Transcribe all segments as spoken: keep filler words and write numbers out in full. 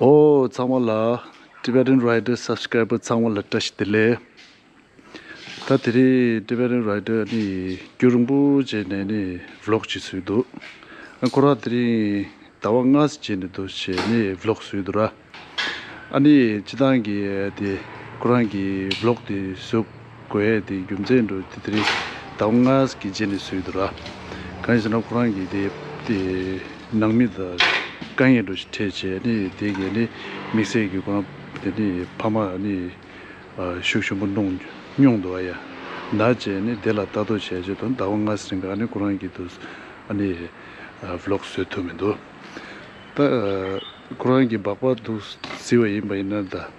ཨོ་ཚང་མ་ལ། Tibetan Rider subscriber ཚང་མ་ལ་བཀྲ་ཤིས་བདེ་ལེགས། ད་དེ་རིང་Tibetan Rider ནི་རྒྱུན་རིང་པོ་བྱས་ནས་ནི་vlog ཅིག་བཟོས་འདུག་ཨ་ཁོ་རང་དེ་རིང་ཟླ་བ་ལྔ་ཙམ་བྱས་ནས་འདུག་བྱས་ནས་vlog བཟོས་འདུག་ར། ཨ་ནི་སྤྱིར་བཏང་གི་དེ་ཁོ་རང་གི་vlog་དེ་བཟོ་དགོས་ཡས་དེ་རྒྱུ་མཚན་འདྲ་དེ་དེ་རིང་ཟླ་བ་ལྔ་ཙམ་གྱི་རྗེས་ནས་བཟོས་འདུག་ར། གང་ཡིན་ཟེར་ན་ཁོ་རང་གི་དེ་དེ་ནང་མི་དང་དཀའ་ངལ་འདྲ་ཞིག་འཕྲད་བྱས་ནི་དེ་གས་ནི་དམིགས་བསལ་གྱི་ཁོ་རང་དེ་ནི་ཕ་མ་ནི། ཨ་ཤུགས་ཆེན་པོ་གནོང་མྱོང་འདུག་ཨ་ཡ། ན་བྱས་ནས་དེ་ལ་ལྟ་རྟོག་བྱས་རྗེས་དང་ཟླ་བ་ལྔ་ཙམ་རིང་ག་ནས་ཁོ་རང་གིས་དུ་ཨ་ནི་ཨ་vlog་བཟོ་ཐུབ་མི་འདུག་ད་ཨ་ཁོ་རང་གིས་སྦག་སྦག་འདུག་བཟི་བ་ཡིན་པ་ཡིན་ན་ད།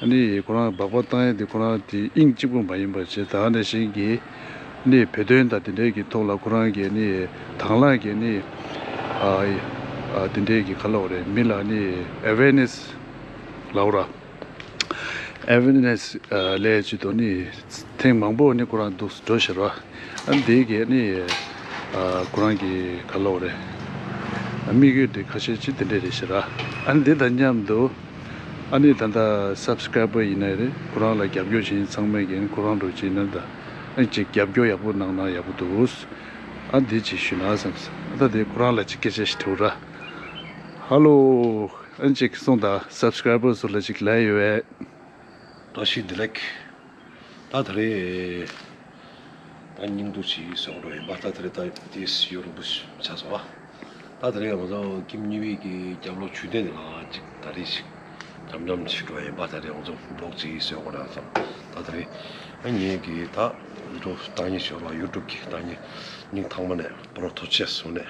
ཨ་ནི་ཁོ་རང་སྦག་སྦག་བཏང་ཡས་དེ་ཁོ་རང་དེ་དབྱིངས་གཅིག་པུ་མ་ཡིན་པ་བྱས་ད་ནང་བཞིན་གྱི་ཨ་ནི་བོད་དོན་དང་དེ་འབྲེལ་གྱི་ཐོག་ལ་ཁོ་རང་གིས་ཨ་ནི་དང་བླངས་ཀྱིས་ཨ་ནི་ཨ་ཨ་དེ་འབྲེལ་གྱི་ག་ལབ་དགོས་རེད། མི་ལ་ཨ་ནི་awareness་ལབ་དགོས་ར། Awareness་ལས་ཅི་དོ་ནི་ཐེངས་མང་པོ་ནི་ཁོ་རང་འདུག་འགྲོ་ཤེར་བ། ཨ་འདི་གས་ནི་ཁོ་རང་གི་ག་ལོ་རེད། དམིགས་ཡུལ་དེ་ཁ་ཤས་ཅི་དེ་འདྲས་རེད་ཤེར་བ། ཨ་འདི་དང་མཉམ་དུ་ཨ་ནི་ད་ལྟ་subscriber་ཡིན་ན་རེད། ཁོ་རང་ལ་རྒྱབ་སྐྱོར་བྱེད་མཁན་ཚང་མས་གས་ནི་ཁོ་རང་འགྲོ་ཅི་ན་ད་ཨ་ཅིག་རྒྱབ་སྐྱོར་ཡག་པོ་གནང་ན་ཡག་པོ་འདུག་ཨ་འདི་ཅིག་ཞུས་ན་བསམ། ཨ་ད་དེ་ཁོ་རང་ལ་ཅིག་སྐད་ཆ་ཞིག་དྲིས་ར། Hello། ཨན་ཅིག་གསུངས་དང་subscriber་ཚོ་ལ་ཅིག་ལབ་ཡོད་པས། བཀྲ་ཤིས་བདེ་ལེགས། ད་ད་རེས་ད་སྙིང་སྡུག་ཅིག་བཟོ་འགྲོ་ཡིན་པ། ད་ད་རེས་ད་དེ་ཡོད་རུ་བུ་ཆ་སོང་བ། ད་ད་རེས་ང་ཚོ་ཀིམ་ཉི་བི་གི་རྒྱབ་ལོགས་ཆུ་ཐིགས་ནི་ལ་ཅིག་ད་རེས་ཅིག་འཇམ་འཇམ་ཅིག་འགྲོ་ཡིན་པ། ད་རེས་ང་ཚོ་vlog་ཅིག་བཟོ་དགོས་རེད་བསམ། ད་ད་རེས་ཨ་ངེད་ཀྱི་ད་འགྲོ་བཏང་ཉེ་ཞོར་བ་YouTube་གི་བཏང་ཉེ་སྙིང་ཐག་མ་ནས་པོ་རོ་ཐོ་ཆེ་སོང་ནས།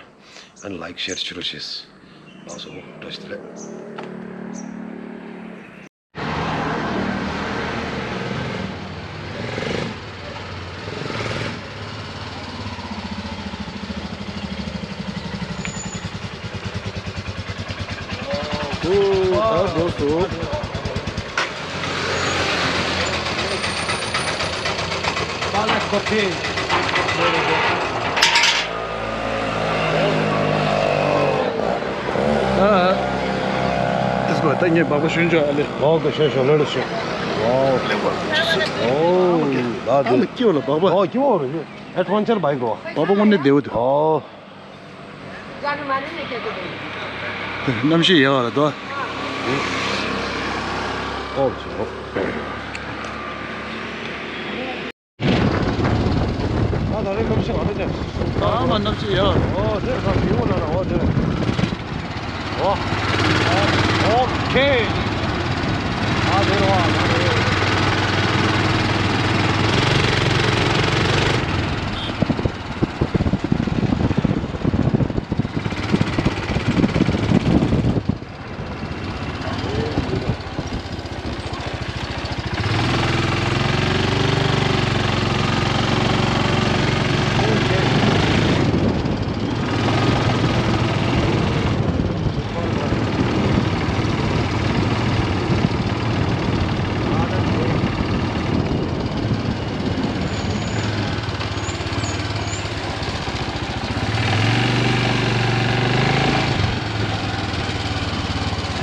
ཨན་like share་བྱེད་རོགས་བྱེད། ལགས་སོ། བཀྲ་ཤིས་བདེ་ལེགས། ཨོ་ད་འགྲོ་སོང་། ཨ། དེ་སྐོར་ད་ངས་སྦག་སྦག་ཞོན་ཆོག་ཨ་ལེ། ཨོ་ཀེ་ཞོན་ཞོན་ལེ་ལེ་ཞོན། ཨོ། ཨོ་ལ་ཨ་དེ། ལ་ཀྱི་བ་ལ་སྦག་སྦག་ཨོ་ཀྱི་བ་རེད། ཨེ་ཐོན་ཆར་བའི་གོ། སྦག་སྦག་དངོས་གནས་བདེ་བོ་འདུག་ཨོ། གནམ་གཤིས་ཡག་པ་རེད་དོ། ཨོ་ཅོ། ད་ད་རེས་གནམ་གཤིས་ང་རང་ཅག་ཨ་མ་གནམ་གཤིས་ཡག་ཨོ་དེ་ཁ་བི་བོ་ན་ན་ཨོ་དེ། ཨོ། ཨོ་ཁེ། ཨ་དེ་རོ་ཨ་ན་རེ།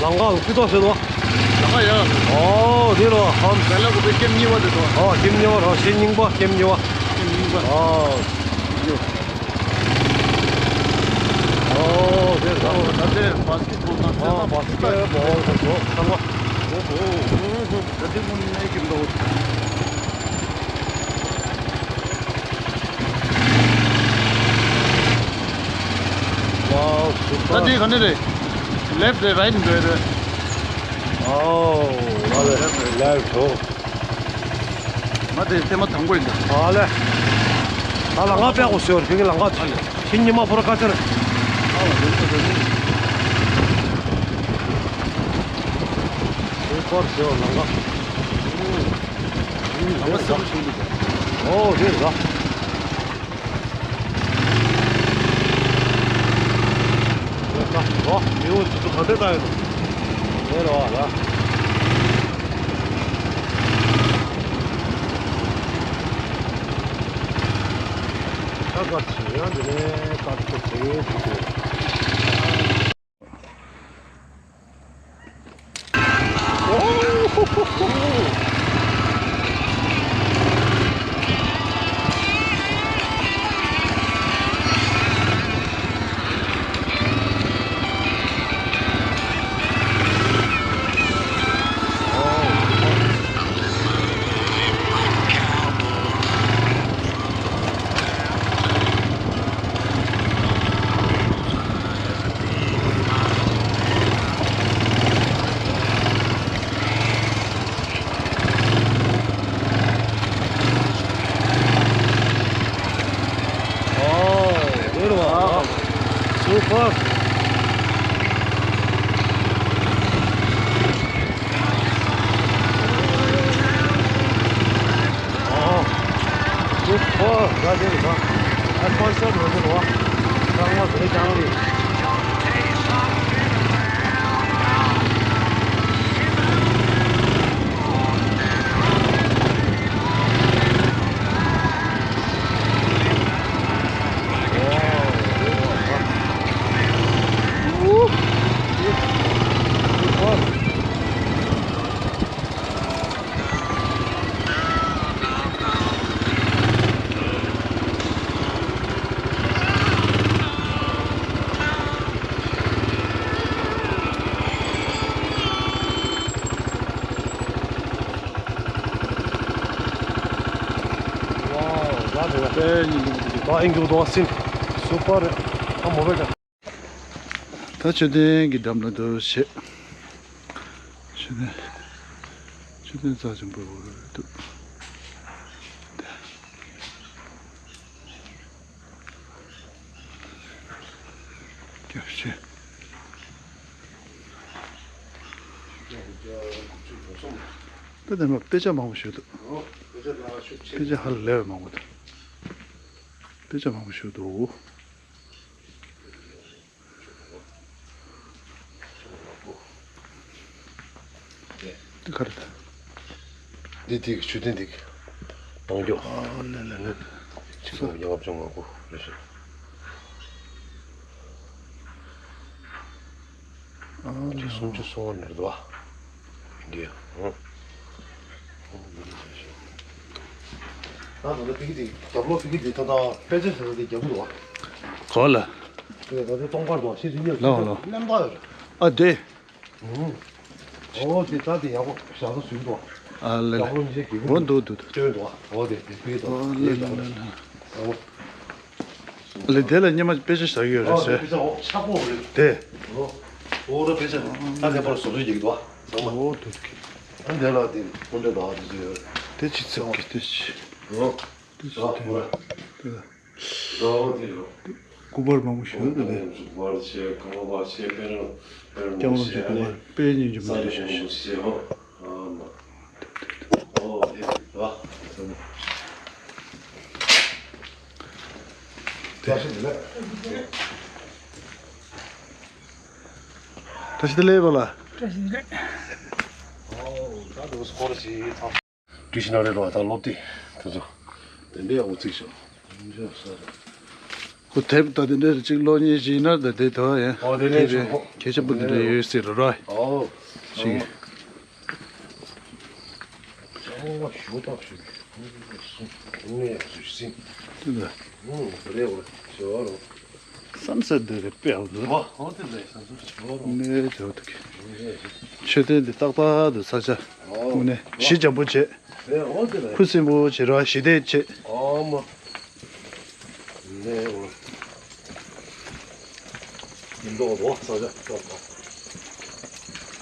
ལམ་ཁ་ལ་སྐྱིད་ཏོག་ཟེར་དོ། ལམ་ཁ་ཡག་ཨོ་དེ་རོ་ཧམ། ལ་ལ་གོ་པའི་ཀེམ་གཉིས་པ་དེ་དོ། ཨོ་ཀེམ་གཉིས་པ་རོ། ཤེ་རྙིང་པ་ཀེམ་གཉིས་པ། ཀེམ་གཉིས་པ། ཨོ། ཨོ་དེ་རོ། ཨོ་ད་དེ་བཱ་སི་ཀེ་ཊི་བོལ་ནང་ཨོ་བཱ་སི་ཀེ་ཊི་བོལ་དེ་དོ་ཚང་མ། ཨོ་ཧོ། ད་དེ་མོ་ནི་ནས་ཀེམ་དོ། Wow super། ད་འདི་ག་ནས་རེད། Left རེད་right འགྲོ་ཡ་རེད། Oh ལ་ལ་left འགྲོ། ང་དེ་ཐེངས་མ་དང་པོ་ཡིན་ད། ཨ་ལས། ད་ལམ་ཁ་དཔེ་ཡག་པོ་བཟོས་ཡོད་རེད། ཁྱེད་ཀྱི་ལམ་ཁ་ཨ་ལས། ཁྱེད་ཉི་མ་ཕོར་ཁ་ཚར། ཨ་ལ་དེ་ཚོ་དེ་ཚོ། Super བཟོས་ཡོད་ལམ་ཁ། ལམ་ཁ་གསལ་པོ་ཞིག་འདུག་ཨོ་རེད་ལ། ཨོ་མི་འོ་ཚོ་ག་འདྲ་ལྟ་ཡོད་ནོ། རེད་རོ་ལ། ད་ག་ཚོད་ཡང་འདི་ནས་ད་ཚོད་དེ་ཡོད་ཚོད་དེ། Oh, good one. Super. Oh, super. That's it, huh? That's one step, that's it, huh? That's one step, that's it. ད་མཆོད་རྟེན་གྱི་འགྲམ་ལ་འདུག་བྱས། མཆོད་རྟེན། མཆོད་རྟེན་རྩ་ཆེན་པོ་འདུག་སྐྱབས་རྗེ། ད་དེ་མ་དཔེ་ཆ་མང་པོ་ཞིག་འདུག་དཔེ་ཆ་ཧ་ལས་པའི་མང་པོ་འདུག་དཔེ་ཆ་མང་པོ་ཞིག་འདུག་འདི་ག་རེ་རེད། འདི་འདི་གི་མཆོད་རྟེན་འདི་གི་ནང་རྒྱུ། ཨ་ལེ་ལེ་ལེ། ཆིག་སྟོང་ཉི་ཤུ་ལྔ་བཅུ་ང་དགུ་རེད་ཤག་ཨ་ལེ། སུམ་ཅུ་སོ་ལྔ་ནས་རེད་བ། འདི་ཨང་། ད་ད་ལྟ་ཕ་གི་འདི་རྒྱབ་ལོགས་ཕ་གི་འདི་ད་ལྟ་དཔེ་ཆ་ཟེར་བ་འདི་རྒྱབ་ལོགས་བ། གོ་ལ། དེ་ད་ལྟ་སྟོང་པར་དུ་ཤེས་ཚུལ་ཉེར་ལོ་ལོ། གནམ་བདག་ཡོད་རེད། ཨ་དེ། ཨོ་དེ་ད་དེ་ཡག་པོ་ཞག་ཚ་ཟུན་ཏོ། ཨ་ལེ་ལེ། ཡག་པོ་མི་ཤེས་གི། འོ་འདུག་འདུག་འདུག་ཅོན་ཏོ། ཨོ་དེ་དེ་ཕུལ་ཏོ། ཨ་ལེ་ལེ་ལེ། ཨོ། ལེ་དེ་ལ་སྙེ་མ་དཔེ་ཆ་ཞིག་ཡོད་རེད་ཟེར། ཨོ་དེ་ཆག་པོ་རེད། དེ། ཨོ་ཨོ་ར་དཔེ་ཆ་ད་དེ་པར་བཟོ་བཅོས་ཀྱི་འདུག་ཨ་ཚང་མ། ཨོ་འདུག་གི། ཨ་དེ་ལ་དེ་སྐུ་འདྲ་དང་དེ་ཚོ་ཡོད་རེད། དེ་ཅི་ཚེ་གི་དེ་ཅི། ཨོ། དེ་ཅི་དེ་ལ། དེ་ལ། ཟླ་བ་འདི་རུ། སྐུ་པར་མང་པོ་ཞིག་ཡོད་དེ། སྐུ་པར་བྱས། ཁང་པ་བྱས། དཔེ་རུ། དཔེ་རུ་སྐྱབས་མགོན་གྱི་སྐུ་པར། དཔེ་རྙིང་རྗེ་མོ་འདི་བྱས། ཨོ་མ། ཨོ་དེ་རུ། བཀྲ་ཤིས་བདེ་ལེགས། བཀྲ་ཤིས་བདེ་ལེགས་པ་ལ། བཀྲ་ཤིས་བདེ་ལེགས། ཨོ་ད་དུང་སྐོར་ཞིག་ཚང་། བཀྲ་ཤིས་ན་རེ་རོ། ད་སློབ་དེབ་དེ་ཚོ་དེ་འདྲའི་འོ་ཚིག་ཤོག་ཁོ་དེབ་ད་དེ་འདྲའི་གཅིག་ཀློག་ཉེན་ཞིག་ན་ད་དེ་དོ་ཡང་ཨོ་དེ་ནས་དེ་ཆོག་གོ་གལ་ཆེན་པོ་དེ་འདྲ་ཡོད་སྲིད་རོ་རོ། ཨོ་ཞིག་ཨོ་ཞུ་ཐབས་ཞུ་ནས་ཞུ་སྲིད་དེ་ད་ཨོ་རེ་བ་ཞུ་རོ། བསམ་ས་འདི་རེད་པས། ཨ་ཨོ་དེ་རེད། བསམ་ས་ཞུ་རོ་ནས་ཞུ་ཐུག་གི། མཆོད་རྟེན་འདི་ཏག་ཏག་ཏུ་ས་ཆ་དངོས་གནས་ཞི་འཇམ་པོ་བྱས། ཨོ་དེ་རེད། ཁུ་སིམ་པོ་བྱེད་རོགས། ཞི་བདེ་བྱེད། ཨོ་མ། ནས་འོ། ཡིན་མདོག་འོ་ས་ཆ་ཏོག་ཏོག་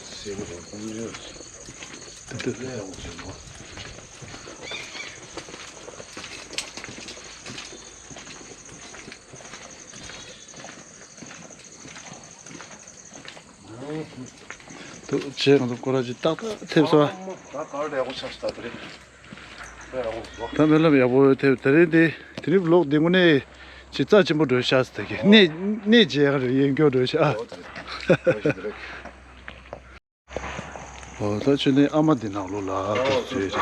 སེམས་རོ་ཀུན་ཡོད། དེ་དེ་ནས་འོ་ཞེས་འོ། དུ་བྱས་ང་ཚོ་སྐོར་ར་ཅིག་ཏག་ཏག་ཐེབས་སོང་། ད་ག་རེ་ཡག་པོ་ཆགས་སོང་ད་དེ་རིང་། ད་རྨི་ལམ་ཡག་པོ་ཐེབས། དེ་རིང་དེ་དེ་རིང་ལོག་དེ་དངོས་གནས་ཅིག་རྩ་ཆེན་པོ་འགྲོ་ཤག་ཟེར་གི། གནས་གནས་མཇལ་ཡག་རེད། གཡས་འཁྱོག་འགྲོ་ཤག་ཨ། ཨོ་ད་ཆུ་ནས་ཨ་མ་འདི་ནང་ལོགས་ལ་ཨོ་ད་བཟོས་རེད་ཤག་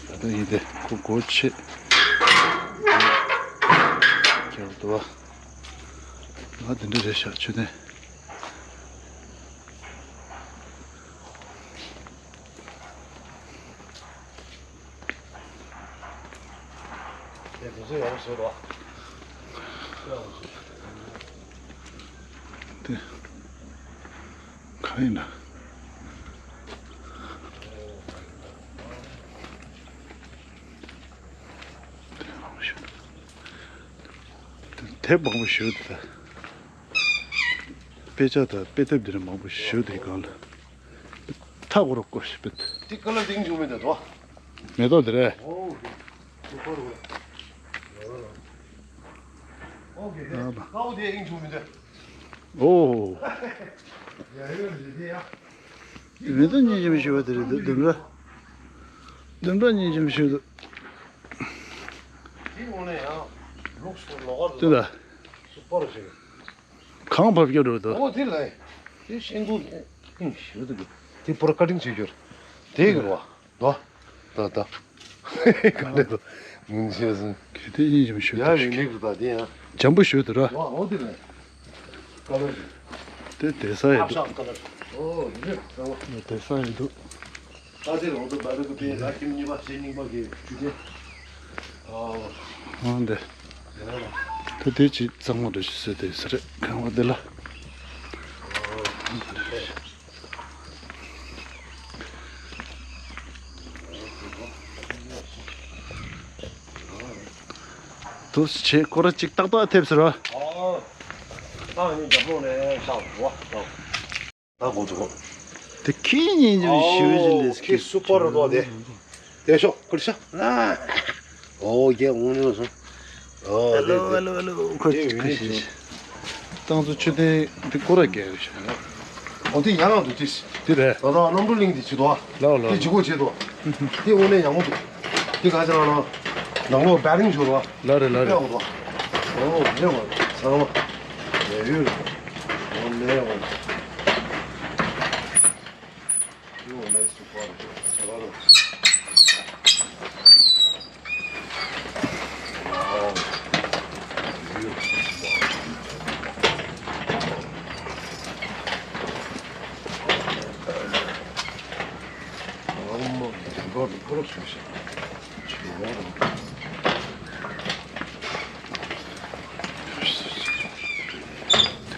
ཨོ་ད་ཡིན་ཏེ་ཁོ་སྒོ་ཕྱེ། ཁྱེར་འདུག་བ། ང་དེ་འདྲ་རེད་ཤག་མཆོད་རྟེན། དེ་ག་ཡིན་ན། དེབ་མང་པོ་ཞིག་འདུག་དཔེ་ཆ་དང་དཔེ་དེབ་འདི་འདྲ་མང་པོ་ཞིག་འདུག་སྒང་ལ། མཐའ་སྐོར་སྐོར་ཞིག་འདུག་དེ་ཀ་ལ་དེང་བྱུང་མི་འདུག་དོ། མེ་ཏོག་འདི་རེད། ཨོ། སུ་པར་རེད། ཨོ་གེ་དེ། ཨ་མ། ཀའོ་དེ་དེང་བྱུང་མི་འདུག་ཨོ། ཡ་ཡོ་རེད་དེ་ཡ། མེ་ཏོག་སྙིང་རྗེ་མོ་ཞིག་པ་དེ་རེད་འདུག་བདུན་ཕྲག་བདུན་ཕྲག་སྙིང་རྗེ་མོ་ཞིག་འདུག་དེ་འོ་ནས་ཡང་ལུགས་སུ་ལོག་གར་འདུག་དེ་ལ། སུ་པར་ཞིག་གང་བབས་ཀྱི་འགྲོ་འདུག་ཨོ་དེ་ལ། དེ་ཤིང་ཏོག་ཨིན་ཞུ་འདུག་དེ་པོར་ཀ་ཊིང་བྱེད་རྒྱུར། དེ་གི་རོ། དོ། ད་ད། ག་འདྲ་འདུག་མིང་ཆེ་སོང་། གལ་ཏེ་ཨིན་ཞིམ་ཞུ་ཡ་དེ་ཡིན་ཞིག་མིག་རུ་ད་དེ་ཡང་། འཇམ་པོ་ཞུ་དེ་ར། ཨོ་དེ་ལ། ཀ་ལར། དེ་དེ་ས་ཡི་ཨ་འདུག་ཤག་ཀ་ལར། ཨོ་དེ་རེད་ཟེར་བ། དེ་ས་ཡི་འདུག་ད་དེ་རོང་དུ་བ་རུ་གི་པའི་ལ་ཁྱིམ་གཉིས་པ་ཞེ་གཉིས་པ་གི་ཆུ་དེ། ཨོ། ཨོ་འདི། དེ་རེད་ལ། ད་དེ་ཅི་གཙང་མ་འདྲ་ཞིག་བཟོས་དེ་ས་རེད་ཁང་བ་འདི་ལ། ཨོ། དུ་ཆེ་ཁོ་ར་ཅིག་ཏག་ཏག་ཐེབས་ཟེར་བ། ཨོ། ཏང་ནི་རྒྱབ་ལོག་ནས་བཞག་འགྲོ་བ། ད་གོ་ཚོ། དེ་ཁྱི་གཉིས་ཀྱི་ཞུ་བཞིན་ལས་ཁྱི་སུ་པར་རོ་དེ། དེ་ཤོག་ཀུར་ཤ། ཨོ་རྒྱལ་འོང་ནས་སོང་། ཨོ་ཨ་ལོ་ཨ་ལོ་ཨ་ལོ་ཁོ་ཁོ་ཤི། ཏང་ཚོ་ཆུ་ཐེན་དེ་ཀོ་ར་རྒྱལ་ཡོད་ཤག་ཨོ་དེ་ཡང་ཡང་འདུག་ཅིས། དེ་རེད། ད་ལྟ་རྣམ་གྲོལ་གླིང་དེ་བྱེད་དོ། ལའོ་ལའོ་དེ་ལའོ། ཇི་གོ་བྱེད་དོ། དེ་དངོས་གནས་ཡག་མོ་འདུག་དེ་ག་ཅི་ལ་ལ། ནང་ལོགས་བེ་རིང་ཞོར་བ། ལ་རེད་ལ་རེད། ཨོ་ལེ་བ་ཚང་མ། ཡ་ཡོད་རེད། ཨོ་ལེ་བ། དེ་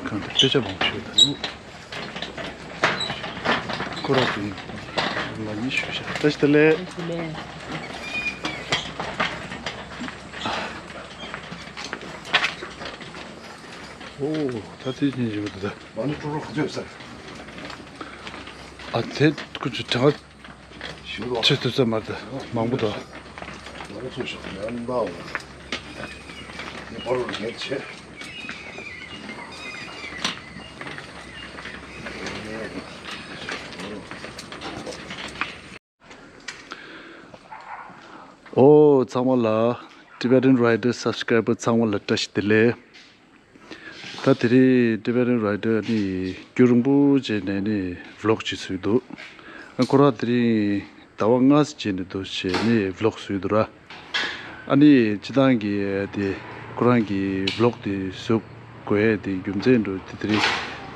གང་དེ་དཔེ་ཆ་མང་པོ་ཞིག་ཡོད་ད། ཁོ་ར་དེ་ང་གཉིས་ཞུ་བྱ། བཀྲ་ཤིས་བདེ་ལེགས། བཀྲ་ཤིས་བདེ་ལེགས། ཨོ་ད་དེ་གཉིས་ཡོད་ད། མ་ཎི་སྤྲོ་རོགས་ཁ་ཚོད་ཟེར། ཨ་དེ་ཁོ་ཚོ་གྲངས་ཆེ་ཐུབ་ས་མ་རེད། མང་པོ་འདུག་མ་ཎི་ཚོ་ཤོག་ཡང་འདའོ། དེ་བར་རུ་ངས་ཆེ། ཨོ་ཚང་མ་ལ། Tibetan Rider subscriber ཚང་མ་ལ་བཀྲ་ཤིས་བདེ་ལེགས། ད་དེ་རིང་Tibetan Rider ནི་རྒྱུན་རིང་པོ་བྱས་ནས་ནི་vlog ཅིག་བཟོས་འདུག་ཨ་ཁོ་རང་དེ་རིང་ཟླ་བ་ལྔ་ཙམ་བྱས་ནས་འདུག་བྱས་ནས་vlog བཟོས་འདུག་ར། ཨ་ནི་སྤྱི་བཏང་གི་དེ་ཁོ་རང་གི་vlog དེ་བཟོ་དགོས་ཡས་དེ་རྒྱུ་མཚན་འདྲ་དེ་དེ་རིང་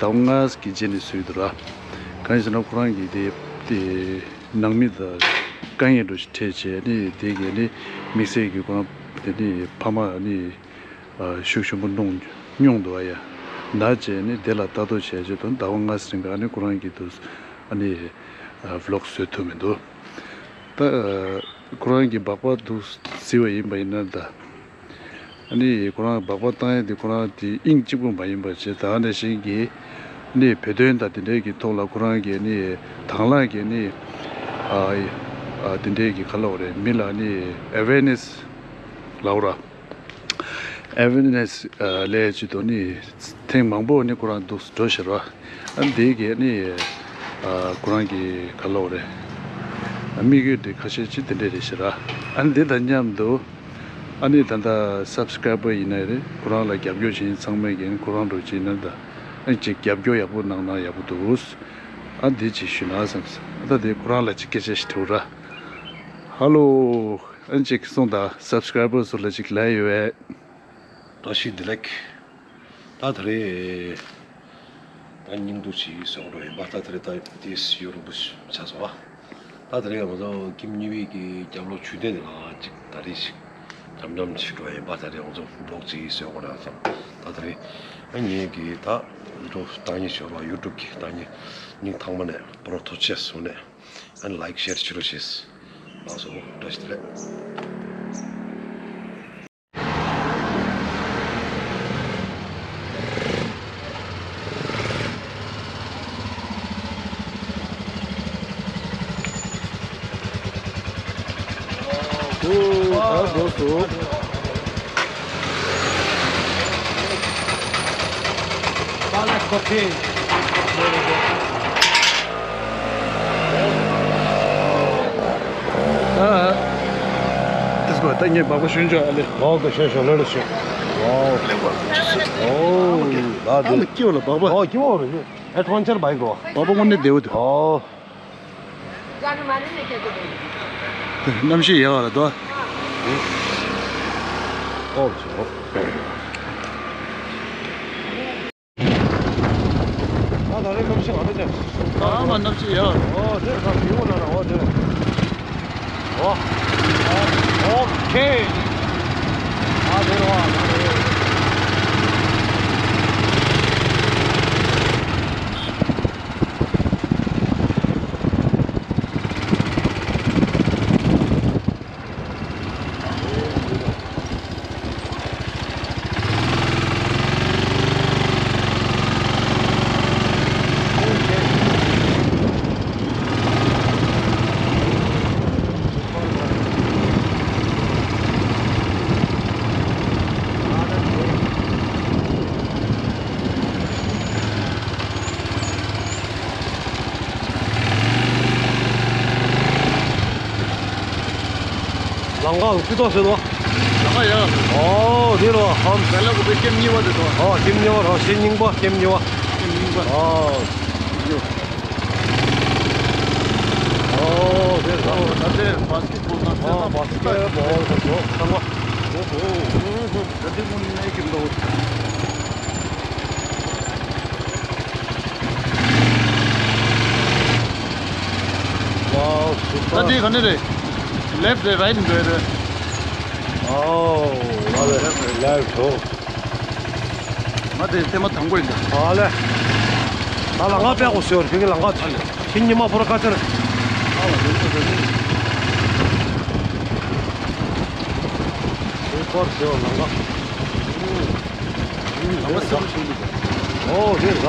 ཟླ་བ་ལྔ་ཙམ་གྱི་རྗེས་ནས་བཟོས་འདུག་ར། གང་ཡིན་ཟེར་ན་ཁོ་རང་གི་དེ་དེ་ནང་མི་དང་དཀའ་ངལ་འདྲ་ཞིག་འཕྲད་བྱས་ནི་དེ་གས་ནི་དམིགས་བསལ་གྱི་ཁོ་རང་དེ་ནི་ཕ་མ་ནི། ཤུགས་ཆེན་པོ་གནོང་མྱོང་འདུག་ཨ་ཡ། ན་བྱས་ནས་དེ་ལ་ལྟ་རྟོག་བྱས་བྱས་དང་ཟླ་བ་ལྔ་ཙམ་རིང་ག་ནས་ཁོ་རང་གིས་འདུག་ཨ་ནི་vlog བཟོ་ཐུབ་མི་འདུག་ད་ཁོ་རང་གིས་སྦག་སྦག་འདུག་བཟི་བ་ཡིན་པ་ཡིན་ན་ད། ཨ་ནི་ཁོ་རང་སྦག་སྦག་བཏང་ཡས་དེ་ཁོ་རང་དེ་དབྱིངས་གཅིག་པུ་མ་ཡིན་པ་བྱས་ད་ནས་བཞིན་གྱི་ནི་བོད་དོན་དང་དེ་འབྲེལ་གྱི་ཐོག་ལ་ཁོ་རང་གིས་ནི་དང་བླངས་ཀྱིས་ནི་ཨ་ཨ་དེ་འབྲེལ་གྱི་ག་ལབ་དགོས་རེད། མི་ལ་ནི་awareness ལབ་དགོས་ར། Awareness ལས་ཅི་དོ་ནི་ཐེངས་མང་པོ་ནི་ཁོ་རང་འདུག་འགྲོ་ཤེས་ར། ཨ་འདི་གས་ནི་ཁོ་རང་གི་ག་ལབ་དགོས་རེད། དམིགས་ཡུལ་དེ་ཁ་ཤས་ཅིག་དེ་འདྲས་རེད་ཤེས་ར། ཨ་འདི་དང་མཉམ་དུ་ཨ་ནི་ད་ལྟ་subscriber ཡིན་ན་རེད། ཁོ་རང་ལ་རྒྱབ་སྐྱོར་བྱེད་མཁན་ཚང་མས་ཀྱིས་ཁོ་རང་འགྲོ་བྱེད་ན་ད་ཨ་ཅིག་རྒྱབ་སྐྱོར་ཡག་པོ་གནང་ན་ཡག་པོ་འདུག་ཨ་འདི་ཅིག་ཞུ་ན་བསམ། ཨ་ད་དེ་ཁོ་རང་ལ་ཅིག་སྐད་ཆ་ཞིག་དྲིས་ར། Hello། ཨ་ཅིག་གསུངས་དང་subscriber ཚོ་ལ་ཅིག་ལབ་ཡོད་པས། བཀྲ་ཤིས་བདེ་ལེགས། ད་དེ་རེད། ད་སྙིང་སྡུག་ཅིག་བཟོ་འགྲོ་ཡིན་པ། ད་དེ་རེད། ད་དེ་ཡོ་རོབ་ཆགས་སོང་བ། ད་དེ་རེད། ང་ཚོ་ཀིམ་གཉིས་པའི་གི་རྒྱབ་ལོགས་ཆུ་ཐིགས་དེ་ལ་ཅིག་ད་རེས་ཤིག་འཇམ་འཇམ་བྱེད་འགྲོ་ཡིན་པ། ད་རེས་ང་ཚོ་བི་ལོག་ཅིག་བཟོ་དགོས་ན་བསམ། ད་དེ་རེད། ཨ་ངེད་ཀྱི་ད་ཡུ་ཊུབ་བཏང་ཉེ་ཞོར་བ། ཡུ་ཊུབ་ཀྱི་བཏང་ཉེ་སྙིང་ཐག་པ་ནས་ཕར་ཐུགས་རྗེ་ཆེ་གསུངས་ནས། ཨ་ནི་ལའིཀ་ཤེར་བྱེད་རོགས་བྱེད། ལགས་སོ། བཀྲ་ཤིས་བདེ་ལེགས། ཨོ། ད་འགྲོ་སོང་། ཨ། དེ་སྐོར་ད་ངས་སྦག་སྦག་ཞོན་ཆོག་ཨ་ལེ། ཨོ་ཀེ། ཞོན་ཞོན། ལོས་ལོས་ཞོན། ཝའོ། ཨོ། ད་ཨ་དེ་མ་སྐྱིད་པ་ལ་སྦག་སྦག་ཨོ་སྐྱིད་པོ་རེད། ཨེ་ཌ་ཝེན་ཅར་བྷའིཀ་རོ། སྦག་སྦག་དངོས་གནས་བདེ་པོ་འདུག་ཨོ། གནམ་གཤིས་ཡག་པ་རེད་དོ། ཨོ་ཆོ། ད་ད་རེས་གནམ་གཤིས་ང་རང་ཅག་ཨ་མ་གནམ་གཤིས་ཡག་ཨོ་དེ་ད་བིའུ་ལ་ན་ཨོ་དེ། ཨོ། ཨོ་ཁེ། ཨ་དེ་རེད་བ། ད་རེད། ལམ་ཁ་ལ་སྤྱི་ཚོགས་ཟེར་ལོ། ལམ་ཁ་ཡག་ཨོ་དེ་ལོ་ཧམ། ལ་ལ་གོ་པའི་ཀེམ་གཉིས་པ་དེ་ཚོ། ཨོ་ཀེམ་གཉིས་པ་རོ། ཤེ་རྙིང་པ་ཀེམ་གཉིས་པ། ཀེམ་གཉིས་པ། ཨོ། ཨོ་དེ་ལ། ཨོ་ད་དེ་བ་སི་ཀེ་ཊི་བོལ་དང་། ཨོ་བ་སི་ཀེ་ཊི་བོལ་དང་ཚང་མ། ཨོ་ཧོ་ཧོ། ད་དེ་མོ་ནས་ཀེམ་ལོ། ཝའོ། ད་དེ་ག་ནས་རེད། ལེཕ་རེད་རའིཊ་འགྲོ་ཡ་རེད། ཨོ། ང་ལེཕ་འགྲོ། ང་དེ་ཐེངས་མ་དང་པོ་ཡིན་ད། ཨ་ལེ། ད་ལམ་ཁ་དཔེ་ཡག་པོ་བཟོས་ཡོད་རེད། ཕ་གི་ལམ་ཁ་ཚོ། ཨ་ལེ། ཤེ་རྙིང་པ་པོ་ར་ཁ་ཚར། ཨ་ལ་དེ་ཚོ་དེ་ཚོ། ཨོ་ཁོར་བཟོས་ཡོད་ལམ་ཁ། ལམ་ཁ་སེར་པོ་ཞིག་འདུག་ཨོ་རེད་ད།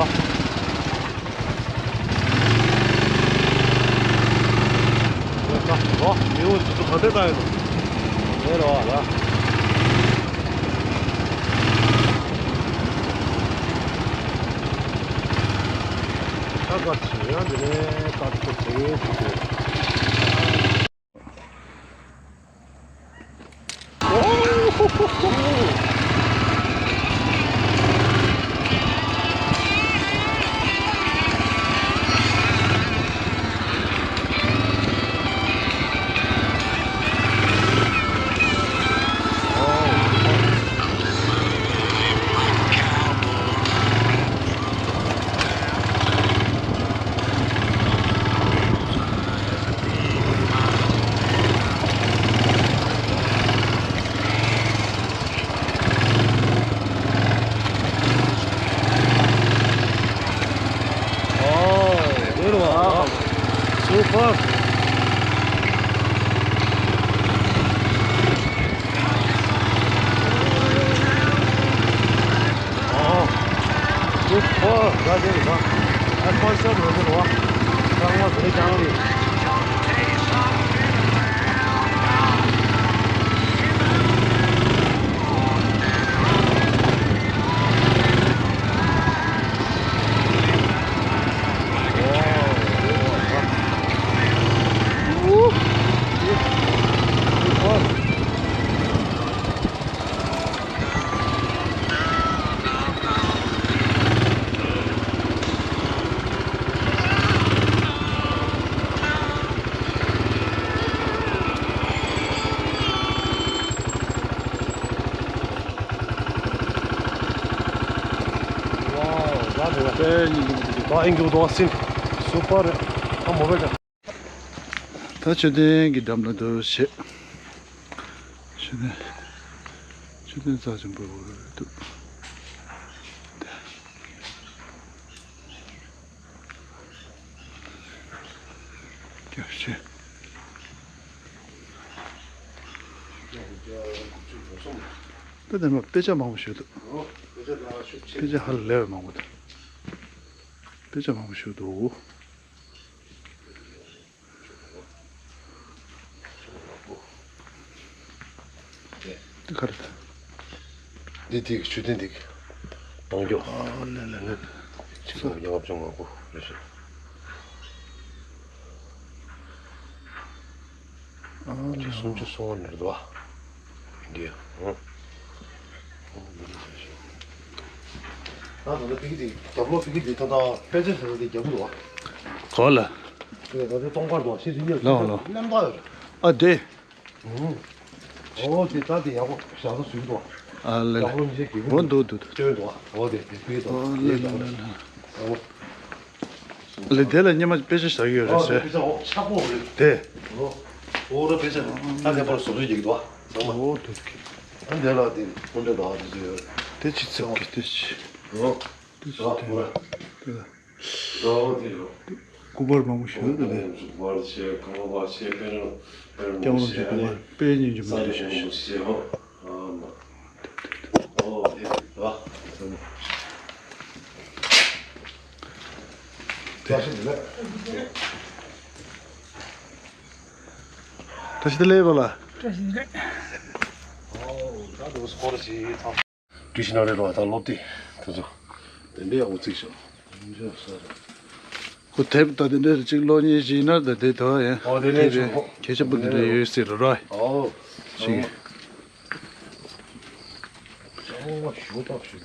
ཨོ་མི་འོ་ཅི་ཚོ་ག་དེ་ལྟ་ཡོད་ནོ། རེད་རོ་ཨ་ལ། ད་ག་ཚོད་ཡང་འདི་ནས་ད་ཚོད་དེ་ཚོད་དེ། ཨོ། རེད་བ། ཨ། སུ་པར། ཨོ། སུ་པར། ད་དེ་རེད་ད། ཨེ་ཊི་མོ་སི་ཕི་ཡར་རེད་ཟེར་བ། ཚང་མ་བཟོས་རྐྱང་རེད། དཔེ་ཉིན་འདུག་འདུག་ད་ཨིན་འདུག་ད་སིན་སུ་པར་ཨ་མོ་བེ་ག་ད་མཆོད་རྟེན་གྱི་འགྲམ་ལ་འདུག་བྱེད། མཆོད་རྟེན། མཆོད་རྟེན་རྩ་ཆེན་པོ་འདུག་རྒྱབ་ཤེས། ད་དེ་མ་དཔེ་ཆ་མང་པོ་ཞིག་འདུག་དཔེ་ཆ་ཧ་ལས་པའི་མང་པོ་འདུག་དཔེ་ཆ་མང་པོ་ཞིག་འདུག་འདི་ག་རེད། འདི་འདི་མཆོད་རྟེན་འདི་གདོང་རྒྱོ། ཨ་ལེ་ལེ་ལེ། ཆིག་སྟོང་དགུ་བརྒྱ་ལྔ་བཅུ་ང་དགུ་རེད་ཤག་ཨ་ལེ། སུམ་ཅུ་སོ་ལྔ་ནས་རེད་དོ། འདི་ཡ། ཨ་ད་ལྟ་ཕ་གི་འདི་རྒྱབ་ལོགས་ཕ་གི་འདི་ད་ལྟ་དཔེ་ཆ་ཟེར་བ་འདི་རྒྱབ་ཀྱི་འདུག་བ། གོ་ལ། དེ་ད་ལྟ་སྟོང་པར་འདུག་བ་ཤེས་ཟིན་ཡོད། ལའོ་ལའོ། གནམ་ཐག་ཡོད། ཨ་དེ། ཨོ་དེ་ད་དེ་ཡག་པོ་བཞག་ས་བཟོས་འདུག་ཨ་ལེ་ལེ། ཡག་པོ་མི་ཤེས་གི་འོ་འདུག་འདུག་འདུག་སྟོན་འདུག་ཨོ་དེ་དེ་དེ་ཨོ་ལེ་ལེ་ལེ་ལེ། ཨོ་ལེ་དེ་ལ་སྙེ་མ་དཔེ་ཆ་བཞག་ཡོད་རེད་ཨོ་དེ་ཟེར། དཔེ་ཆ་ཨོ་ཆག་པོ་རེད། དེ་ཨོ་ཨོ་ར་དཔེ་ཆ་ད་ལེ་པར་བཟོ་བཟོས་ཀྱི་འདུག་ཚང་མ་ཨོ་འདུག་གི་ཨ་འདི་ལ་དེ་སྐུ་འདྲ་དག་དེ་ཚོ་ཡོད། དེ་ཅི་ཚོད་ཀྱི་དེ་ཅི་ཨོ་དེ་ཅི་ཨོ་དེ་ལ། ཨོ་དེ་ལ། སྐུ་པར་མང་པོ་ཞིག་ཡོད་དེ། སྐུ་པར་ཆེ་ཁང་པ་ཆེ་དཔེ་རང་དཔེ་རང་སྐྱབས་མགོན་ཆེ་ཆེ་སྐུ་པར་དཔེ་རྙིང་རྗེ་མ་འདྲ་ཞིག་ཆེ་ཧོ། ཨ་མ། ཨོ་དེ་ལ། བཀྲ་ཤིས་བདེ་ལེགས། བཀྲ་ཤིས་བདེ་ལེགས་པ་ལ། བཀྲ་ཤིས་བདེ་ལེགས། ཨོ་ད་དུ་སྐོར་ཞིག་ཐང་། བཀྲ་ཤིས་ན་རེ་རོ་ད་སློབ་དེ་དེ་ཚོ་དེ་འདྲའི་ཡག་པོ་བརྩིགས་ཤག་ཁོ་དེབ་ད་དེ་འདྲའི་གཅིག་ཀློག་མཁན་ཞིག་ཡིན་ན་ད་དེ་དོ་ཡང་ཨོ་དེ་ནས་དེ་བྱུང་ཁོ་གལ་ཆེན་པོ་འདི་འདྲ་ཡོད་སྲིད་ར་ར་ཨོ་ཞིག་ཨོ་ཞུ་ཐབས་ཞུ་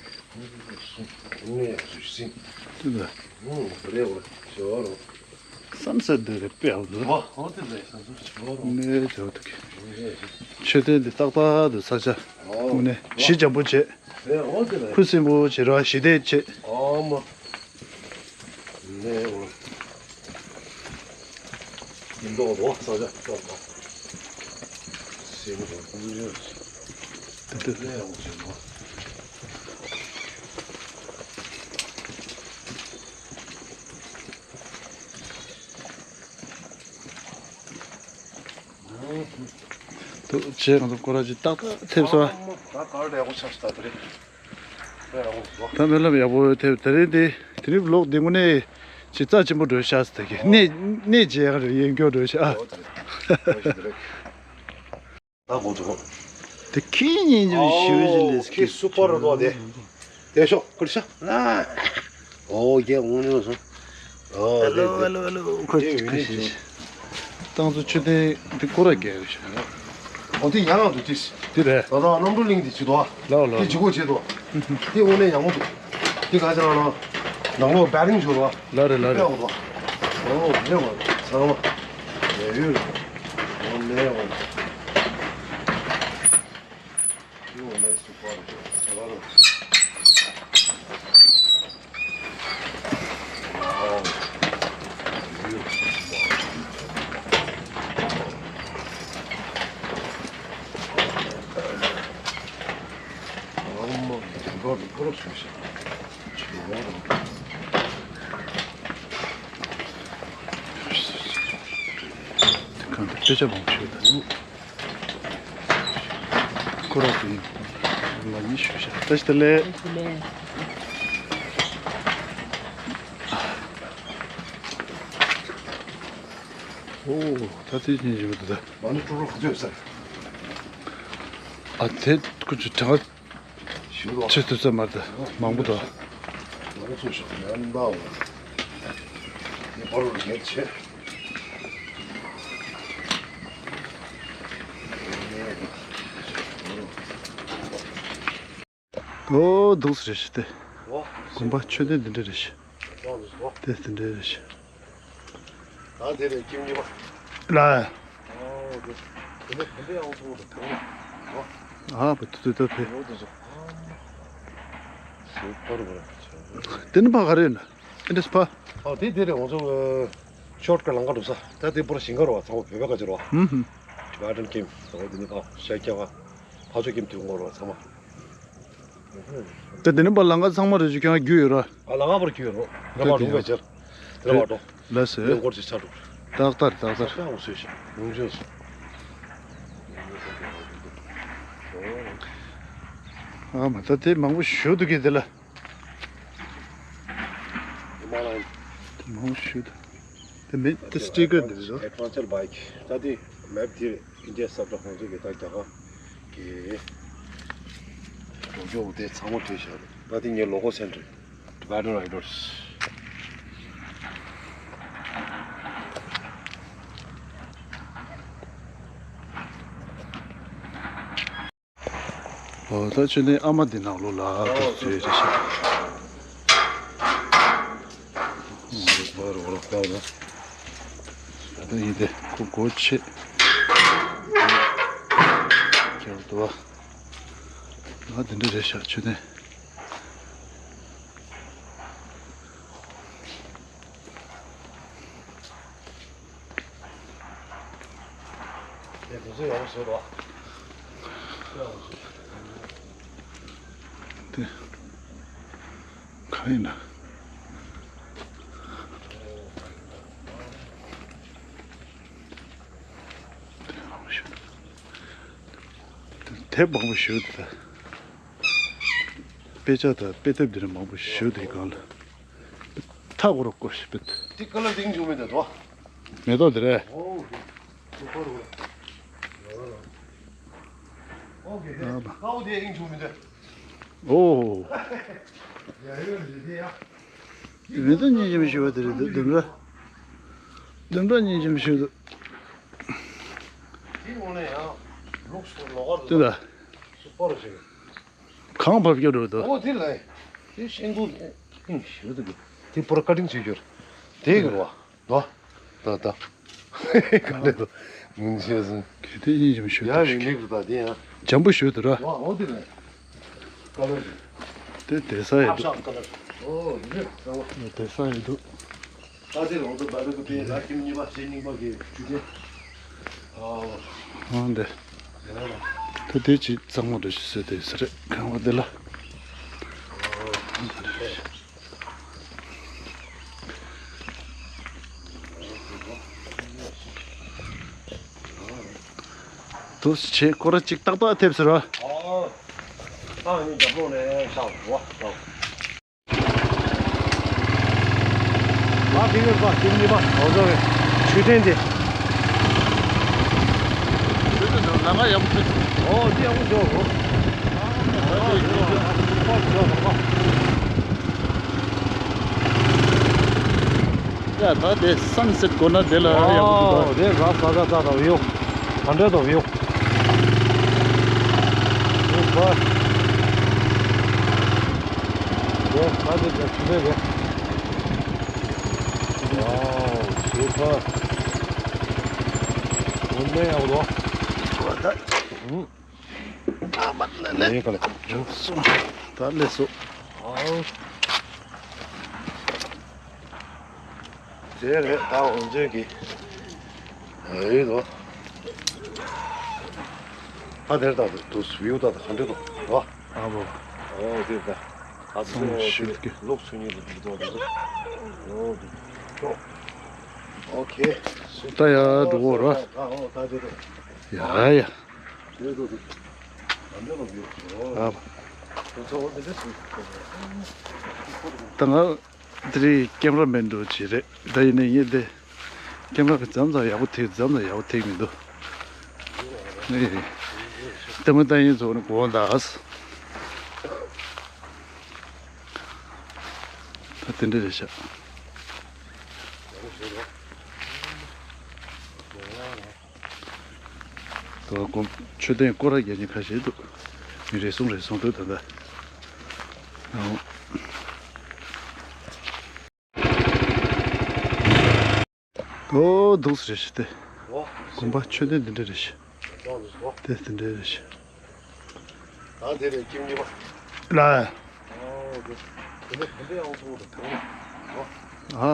ནས་སུ་སིན་དེ་ད་ཨོ་རེ་བ་ཞོ་རོ། བསམ་ས་འདི་རེད་དཔེ་ཡག་འདུག་ཨོ་ཨོ་དེ་ལས་བསམ་ས་ཞོ་རོ། ནས་ཇོ་དུ་གི་མཆོད་རྟེན་འདི་ཏག་ཏག་འདུག་ས་ཆ་ཨོ་དངོས་གནས་གཞི་འཇམ་པོ་བྱས། ཨོ་དེ་ལས་ཁུ་སིམ་པོ་བྱེད་རོགས་ཞི་བདེ་བྱེད། ཨོ་མ། ནས་ཨོ། ཡིན་མདོག་འདུག་ས་ཆ་ཏག་ཏག་སེམས་ཀྱི་ཀུན་སྤྱོད་དེ་དེ་ལས་ཨོ་བྱེད་འདུག་དུ་བྱས་གང་ཐུབ་སྐོར་ར་ཅིག་ཏག་ཏག་ཐེབས་སོང་། ད་གར་ལས་ཡག་པོ་ཆགས་སོང་ད་དེ་རེད། ད་ཡག་པོ་འདུག་ད་སྨོན་ལམ་ཡག་པོ་ཐེབས་དེ་རིང་འདི་དེ་རིང་ལོག་འདི་དངོས་གནས་ཅིག་རྩ་ཆེན་པོ་འགྲོ་ཤག་ཟེར་གི་གནས་གནས་བྱས་ག་རེ་ཡིན་སྐྱོ་འགྲོ་ཤག་ཨ། ད་གོ་ཐུབ། དེ་ཁྱི་གཉིས་ཀྱི་ཞུ་བཞིན་ལས་ཁྱི་སུ་པར་རོ་དེ། དེ་ཤོག་ཀུར་ཤ། ཨོ་རྒྱལ་འོང་ནས་སོང་། ཨོ་ཧེ་ལོ་ཧེ་ལོ་ཧེ་ལོ། ཁོ་ཁོ་ཤི་ཤི། ཏང་ཙུ་ཆུ་ཐེན་དེ་ཀོ་ར་རྒྱལ་ཡོད་ཤག་ཨོ་དེ་ཡང་ཡང་དུ་ཏིས། དེ་རེད། ད་ལྟ་རྣམ་གྲོལ་གླིང་དེ་བྱེད་དོ། ལའོ་ལའོ། དེ་ཇི་གོ་བྱེད་དོ། དེ་དངོས་གནས་ཡག་མོ་འདུག་དེ་ག་ཅི་ལ་ལ། ནང་ལོགས་བེ་རིང་བྱོས་དོ། ལ་རེད་ལ་རེད། ཨོ་དོ། ཨོ་ལེ་བ། ཚང་མ། ལེ་ཡོད། ཨོ་ལེ་བ། དེ་གང་དུ་སྐད་ཆ་མང་པོ་ཞིག་དང་། ཁོ་ར་དེ་ཡིན། ང་གཉིས་ཞུ་བཞག་བཀྲ་ཤིས་བདེ་ལེགས། བཀྲ་ཤིས་བདེ་ལེགས། ཨོ། ད་དེ་ཉིན་ཞིག་མི་འདུག་ད། མ་ཎི་སྤྲོ་རོགས་ག་ཚོད་ཟེར། ཨ་དེ་ཁོ་ཚོ་གྲངས་ཞུ་རོགས། ཆེ་ཐུབ་ས་མ་རེད་ད་མང་པོ་འདུག་མ་རེད་ཚོ་ཞོག་ཡང་འདའ་འོ། ངས་ཕར་རོགས་ངས་ཆེ། ཨོ་འདུག་སེ་རེད་ཤི་དེ། ཨོ། དགོན་པ་མཆོད་རྟེན་འདི་འདྲ་རེད་ཤི། ཨོ་འདུག་སེ་ཨོ། དེ་འདི་འདྲ་རེད་ཤི། ད་དེ་རེད་ཁྱིམ་གཉིས་པ། ལ། ཨོ་འདུག་དེ་འདྲ་དེ་འདྲ་ཡག་པོ་འདུག་ཨོ། ཨ་བ་དུ་དུ་དུ་ཕེ། ཨོ་འདུག་སེ་ཨོ། སུ་ཕར་བར་ཆོ། དེ་ནི་ཕ་ག་རེ་ཡིན་ན། ཨེ་འདྲས་ཕ། ཨོ་དེ་དེ་རེད། ང་ཚོ་ཤོར་ཀ་ལང་ཀ་འགྲོ་ས། ད་དེ་པོར་ཞིང་ཁ་རོ་བ་ཚང་མ་བོད་པ་ག་ཅི་རོ་བ། ཧུམ་ཧུམ། Tibetan camp ད་དེ་ནི་ཕ་ཤ་ཀྱ་ག་ཕ་ཆོ་camp དེ་ངོ་རོ་བ་ཚང་མ། དེ་དེ་ནི་པ་ལང་ཀ་ཚང་མ་རེ་ཅིག་ཀྱང་རྒྱུ་ཡོད་ར། ཨ་ལང་ཀ་པར་རྒྱུ་ཡོད་རོ། རེ་བ་རུང་བའི་ཆར། རེ་བ་འགྲོ། ལ་སེ། ཡོང་སྐོར་ཅིག་ཆ་འགྲོ། ཏག་ཏག་ཏག་ཏག་ཡང་སོས་ཤིག་ཡོང་བྱོས་སོ། ཨ་མ་ད་དེ་མང་པོ་ཞུ་འདུག་གི་དེ་ལ། མང་པོ་ཞུ་འདུག་དེ་མེད་དེ་སི་ཊི་ཀར་འདི་རེད་དོ། Adventure bike ད་དེ་མེབ་དེ། ཨིན་ཌི་ཡ་ས་ཁྲ་ཁོང་ཚོ་གི་ད་རྒྱ་གར་གི་འགྲོ་ཕྱོགས་དེ་ཚང་མ་བྲིས་བཞག་རེད། ད་དེ་ངའི་ལོ་གོ་སེན་ཊར་Tibetan Riders། ཨོ་ད་ཆུ་ནས་ཨ་མ་འདི་ནང་ལོགས་ལ་ཨོ་ད་ཚོས་རེ་ཤག་ཨོ་ད་ཡིན་ཏེ་ཁོ་སྒོ་ཕྱེ། ཁྱེར་འདུག་ཨ་འདི་འདྲ་རེད་ཤག་ཆུ་ནས། དེ་དུས་ཚོད་ཡག་པོ་བཟོས་རོགས། དེ་གང་ཡིན་ན། དེ་མང་པོ་ཞིག་དེ་མང་པོ་ཞིག་དེ། དཔེ་ཆ་དང་དཔེ་དེབ་འདི་འདྲ་མང་པོ་ཞིག་དེ་སྒང་ལ། ཐག་གོ་རོགས་སྐོར་ཞིག་པེད། དེ་ཀ་ལར་དེང་བྱུང་མེད་དེ་དོ། མེ་ཏོག་དེ་རེད། ཨོ་ཀེ། སུ་པར་རོ། ཨོ་ཀེ་དེ། ཨ་མ། ཀའོ་དེ་དེང་བྱུང་མེད་དེ། ཨོ། ཡ་ཡོད་རེད་དེ་ཡ། མེ་ཏོག་སྙིང་རྗེ་མོ་ཞིག་པ་དེ་རེད་འདུག་ལྡུམ་ར། ལྡུམ་ར་སྙིང་རྗེ་མོ་ཞིག་འདུག་དེ་ངོ་ནས་ཡང་ལུགས་སུ་ལོག་གར་འདུག་དེ་ད། སུ་པར་རོ་ཞིག་གང་བབས་ཀྱི་འགྲོ་འདུག་ཨོ་དེ་ལ། དེ་ཤིང་སྡོང་ཨེ་ཤི་འདུག་དེ་པོར་ཀ་ཊིང་བྱེད་རྒྱུར། དེ་གི་རོ། དོ། ད་ད། ག་འདྲ་འདུག་མུན་ཆེ་སོང་། གལ་ཏེ་ཡིན་ཞིམ་ཞུ་ཡ་དུ་ཡིན་ཞིག་མིག་རུ་ད་དེ་ཡང་། འཇམ་པོ་ཞུ་དུ་ར། ཨོ་དེ་ལ། ཀ་ལར། དེ་དེ་ས་ཡི་འདུག་ཨ་ཤ་ཀ་ལར། ཨོ་དེ་ས་བ། དེ་ས་ཡི་འདུག་ད་དེ་རང་དུ་བ་ལུ་གུ་པའི་ལ་ཁྱིམ་གཉིས་པ་ཞེ་གཉིས་པ་གི་ཆུ་དེ། ཨོ་འདི། ད་དེ་ཅི་གཙང་མ་འདྲ་ཞིག་བཟོས་དེ་ཟེར་རེད་ཁང་བ་འདི་ལ། དུ་ཆེ་སྐོར་ར་ཅིག་ཏག་ཏག་ཐེབས་ཟེར་བ། ཨོ། ཨ་ནི་རྒྱབ་ལོགས་ནས་ཤག་བ་ཤག་ལ་ཕིང་གི་པ་ཁྱིམ་གཉིས་པ་འོ་ཟོ་རེད། ཆུ་ཕྲན་དེ། ཆུ་ཕྲན་དེ་ལ་ང་ཡག་པོ་ཐེབས་སོང་། ཨོ་དེ་ཡག་པོ་འཇོག་གོ། ཨ་ཡ་ད་དེ་སན་སེཊ་དགོས་ན་དེ་ལ་ཡག་པོ་འདུག་ཨོ་དེ་ར་ས་ད་ས་ད་བིའུ། ག་འདྲ་འདུག་བིའུ། དེ་ཕ། དེ་ཕ་དེ་ད་ཆུ་ལེ་རེད། ཝའོ་སུ་པར། དངོས་གནས་ཡག་པོ་འདུག་ཨུ། ཨ་མ་ལེ་ལེ། ལེ་ག་ལེ། སོང་། ད་ལེ་སོ། ཨའོ། དེ་རེད་ད་འོ་འཛོལ་གི། ཨེ་ལོ། ཨ་དེར་ད་དུ་སུ་ཡོད་ད་ད་ག་འདྲ་འདུག་ཨ། ཨ་བོ། ཨོ་དེ་ད། ཨ་སོང་ཤུལ་གི། ལོག་ཚུན་ཉིད་དུ་འདུག་འདུག་འདུག་ཨོ་དེ། ཨོ་ཁེ། ད་ཡ་འགྲོ་གོ་ར། ཨ་ཨོ་ད་དེ་རེད། ཡ་ཡ། ད་ང་དེ་རིང་ཀེམ་ར་མེན་འགྲོ་ཅི་རེད། ད་ཡིན་ནའི་ངས་དེ་ཀེམ་ར་གི་འཛམ་ཙམ་ཡག་པོ་ཐེག་འཛམ་ཙམ་ཡག་པོ་ཐེག་མི་འདུག་ཨེ། ལྟད་མོ་ལྟ་ཡིན་ཚོགས་ནི་གོ་འདའ། ད་དེ་འདྲ་རེད་ཤག་ད་གོམ་མཆོད་རྟེན་སྐོར་ར་རྒྱག་མཁན་ཁ་ཤས་འདུག་མི་རེ་ཟུང་རེ་ཟུང་འདུག་ད་ལྟ། ཨོ་འདུག་སེ་རེད་ཤག་དེ། དགོན་པ་མཆོད་རྟེན་འདི་འདྲ་རེད་ཤག་དེ་འདི་འདྲ་རེད་ཤག་ད་དེ་རེད་ཁྱིམ་གཉིས་པ། ལ། ཨོ་དེ། ཨ་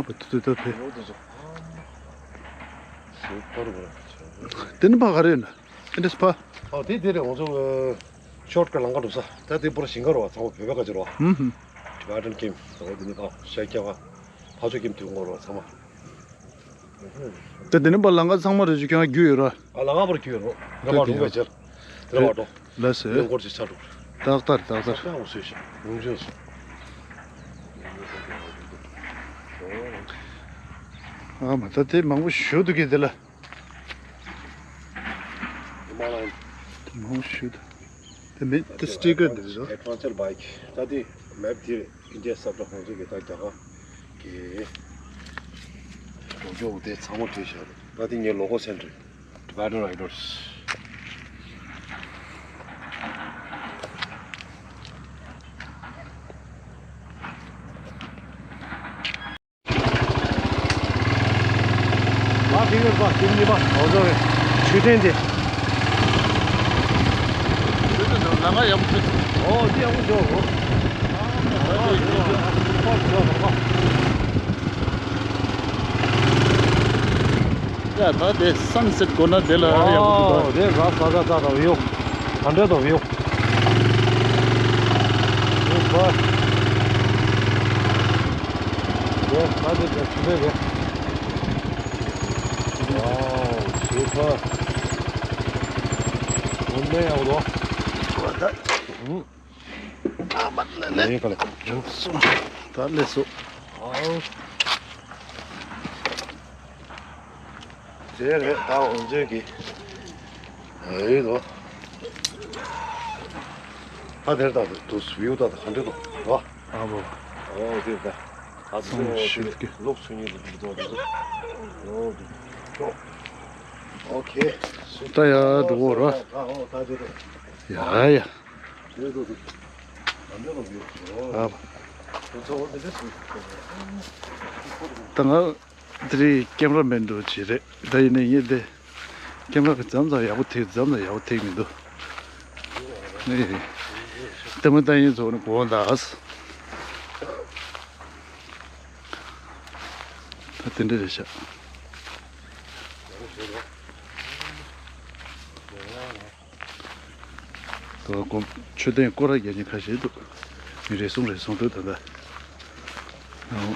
བ་ཏུ་ཏུ་ཏུ་ཕེ། དེ་ནི་ཕ་ག་རེ་ཡིན་ན། དེ་འདྲས་ཕ། ཨོ་དེ་དེ་རེད། ང་ཚོ་ཤོར་ཀ་ལང་ཀ་འགྲོ་ས། ད་དེ་པུ་ར་ཞིང་ཁ་རོ་བ་ཚང་མ་བོད་པ་ཁ་ཅིག་རོ་བ། ཧུམ་ཧུམ། Tibetan camp། ཨོ་དེ་ནི་ཕ་ཤ་ཁྱ་བ། ཕ་ཚོ་camp་དུས་འགོ་རོ་བ་ཚང་མ། དེ་དེ་ནི་པ་ལང་ཀ་ཚང་མ་རེ་ཅིག་ཀྱང་རྒྱུས་ཡོད་ར། ཨ་ལང་ཀ་པར་རྒྱུས་ཡོད་རོ། རེ་བ་རུང་བའི་ཆར། རེ་བ་འགྲོ། ལ་སེ། ལོ་འཁོར་ཅིག་ཆ་འགྲོ། ཏག་ཏག་ཏག་ཏག་ཏག་འོ་སོས་ཤག་ཡོང་ཅོས་སོ། ཨ་མ་ད་དེ་མང་པོ་ཞུ་འདུག་གི་དེ་ལ། མང་པོ་ཞུ་འདུག་དེ་མེད་དེ་སི་ཊི་ཀར་འདི་རེད་རོ། Adventure bike། ད་དེ་མེབ་དེ་རེད། ཨིན་ཌི་ཡ་ས་ཐོག་ཁོང་ཚོ་གི་ད་རྒྱ་གར་གི་འགྲོ་ཕྱོགས་དེ་ཚང་མ་བྲིས་བཞག་རེད། ད་དེ་ངའི་logo center། Tibetan Riders། ཨ་ཕི་གར་པ་ཁྱིམ་གཉིས་པ་འོ་ཟོ་རེད། ཆུ་ཐེན་དེ། ཆུ་ཐེན་དུ་ལམ་ཁ་ཡག་པོ་ཆགས་འདུག་ཨོ་དེ་ཡག་པོ་འཇོག་གོ། ཡ་ད་དེ་སན་སེཊ་དགོས་ན་དེ་ལ་ཡག་པོ་འདུག་ཨོ་དེ་ར་ས་ས་ས་དང་ཡོ། ད་འདྲ་དང་ཡོ། ཡོ་པ། ཡོ་ད་དེ་དེ་ཆུ་ལེ་རེད། Wow super། དངོས་གནས་ཡག་པོ་འདུག་ཨ་མ་ལེ་ལེ། ལེ་ག་ལེ། སོང་། ད་ལེ་སོ། ཨའོ། དེ་རེད་ད་འོན་ཚོད་ཀྱི། ཨེ་ལོ། ད་དེར་ད་དུ་བིའུ་ད་ད་ག་འདྲ་འདུག་རོ། ཨ་བོ། ཨོ་དེ་ད། ད་སོང་ཤུལ་གྱི། ལོག་སུ་ཉིད་དུ་འདུག་འདུག་ཨོ་དེ། ཨོ་ཁེ། ད་ཡ་འགྲོ་བོ་རོ། ཨ་ཨོ་ད་དེ་རེད། ཡ་ཡ། ཨ། ད་ང་དེ་རིང་ཀེམ་ར་མེན་འགྲོ་བྱེད་རེད། ད་ཡིན་ནའི་ངས་དེ་ཀེམ་ར་གི་མཚམས་མཚམས་ཡག་པོ་ཐེག་མཚམས་མཚམས་ཡག་པོ་ཐེག་མི་འདུག་ནི་ལྟད་མོ་ལྟ་མཁན་ཚོ་ནི་གོ་འདའ། ད་དེ་འདྲ་རེད་ཤག་ད་གོམ་མཆོད་རྟེན་སྐོར་ར་རྒྱག་མཁན་ཁ་ཤས་འདུག་མི་རེ་ཟུང་རེ་ཟུང་འདུག་ད་ལྟ། ཨོ།